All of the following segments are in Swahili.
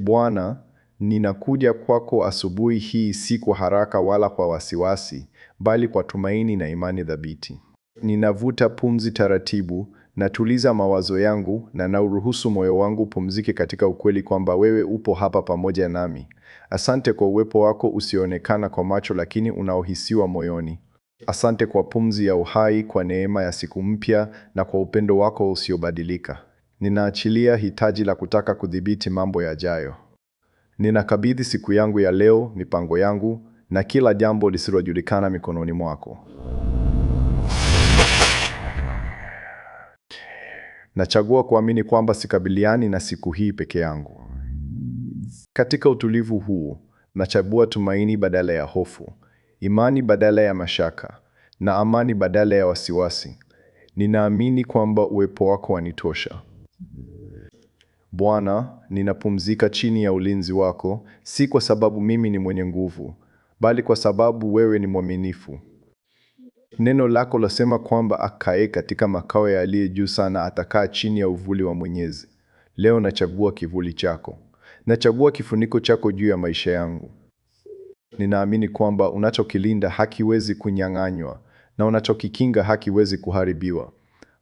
Bwana, ninakuja kwako asubuhi hii si kwa haraka wala kwa wasiwasi, bali kwa tumaini na imani thabiti. Ninavuta pumzi taratibu, natuliza mawazo yangu na nauruhusu moyo wangu upumzike katika ukweli kwamba wewe upo hapa pamoja nami. Asante kwa uwepo wako usioonekana kwa macho lakini unaohisiwa moyoni. Asante kwa pumzi ya uhai, kwa neema ya siku mpya na kwa upendo wako usiobadilika. Ninaachilia hitaji la kutaka kudhibiti mambo yajayo. Ninakabidhi siku yangu ya leo, mipango yangu na kila jambo lisilojulikana mikononi mwako. Nachagua kuamini kwamba sikabiliani na siku hii peke yangu. Katika utulivu huu, nachagua tumaini badala ya hofu, imani badala ya mashaka, na amani badala ya wasiwasi. Ninaamini kwamba uwepo wako wanitosha. Bwana, ninapumzika chini ya ulinzi wako, si kwa sababu mimi ni mwenye nguvu, bali kwa sababu wewe ni mwaminifu. Neno lako lasema kwamba akae katika makao ya aliye juu sana atakaa chini ya uvuli wa Mwenyezi. Leo nachagua kivuli chako. Nachagua kifuniko chako juu ya maisha yangu. Ninaamini kwamba unachokilinda hakiwezi kunyang'anywa na unachokikinga hakiwezi kuharibiwa.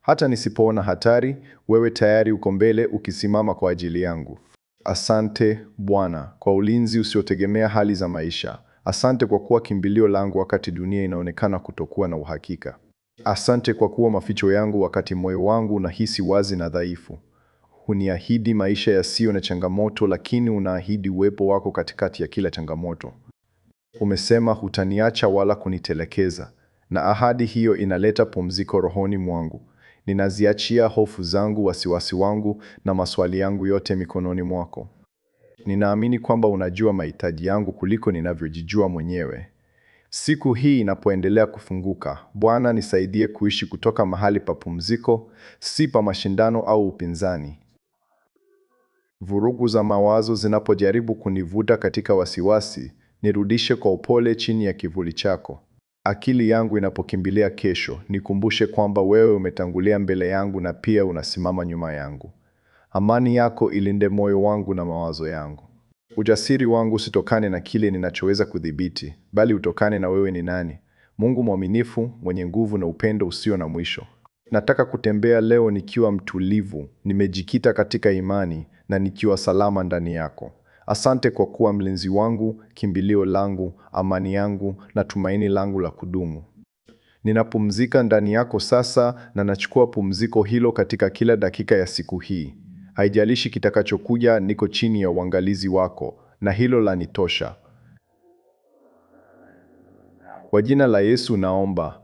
Hata nisipoona hatari, wewe tayari uko mbele ukisimama kwa ajili yangu. Asante Bwana kwa ulinzi usiotegemea hali za maisha. Asante kwa kuwa kimbilio langu wakati dunia inaonekana kutokuwa na uhakika. Asante kwa kuwa maficho yangu wakati moyo wangu unahisi wazi na dhaifu. Huniahidi maisha yasiyo na changamoto, lakini unaahidi uwepo wako katikati ya kila changamoto. Umesema hutaniacha wala kunitelekeza, na ahadi hiyo inaleta pumziko rohoni mwangu. Ninaziachia hofu zangu, wasiwasi wangu na maswali yangu yote mikononi mwako. Ninaamini kwamba unajua mahitaji yangu kuliko ninavyojijua mwenyewe. Siku hii inapoendelea kufunguka, Bwana nisaidie kuishi kutoka mahali pa pumziko, si pa mashindano au upinzani. Vurugu za mawazo zinapojaribu kunivuta katika wasiwasi, nirudishe kwa upole chini ya kivuli chako. Akili yangu inapokimbilia kesho, nikumbushe kwamba wewe umetangulia mbele yangu na pia unasimama nyuma yangu. Amani yako ilinde moyo wangu na mawazo yangu. Ujasiri wangu usitokane na kile ninachoweza kudhibiti, bali utokane na wewe ni nani. Mungu mwaminifu, mwenye nguvu na upendo usio na mwisho. Nataka kutembea leo nikiwa mtulivu, nimejikita katika imani na nikiwa salama ndani yako. Asante kwa kuwa mlinzi wangu, kimbilio langu, amani yangu na tumaini langu la kudumu. Ninapumzika ndani yako sasa na nachukua pumziko hilo katika kila dakika ya siku hii. Haijalishi kitakachokuja, niko chini ya uangalizi wako na hilo lanitosha. Kwa jina la Yesu naomba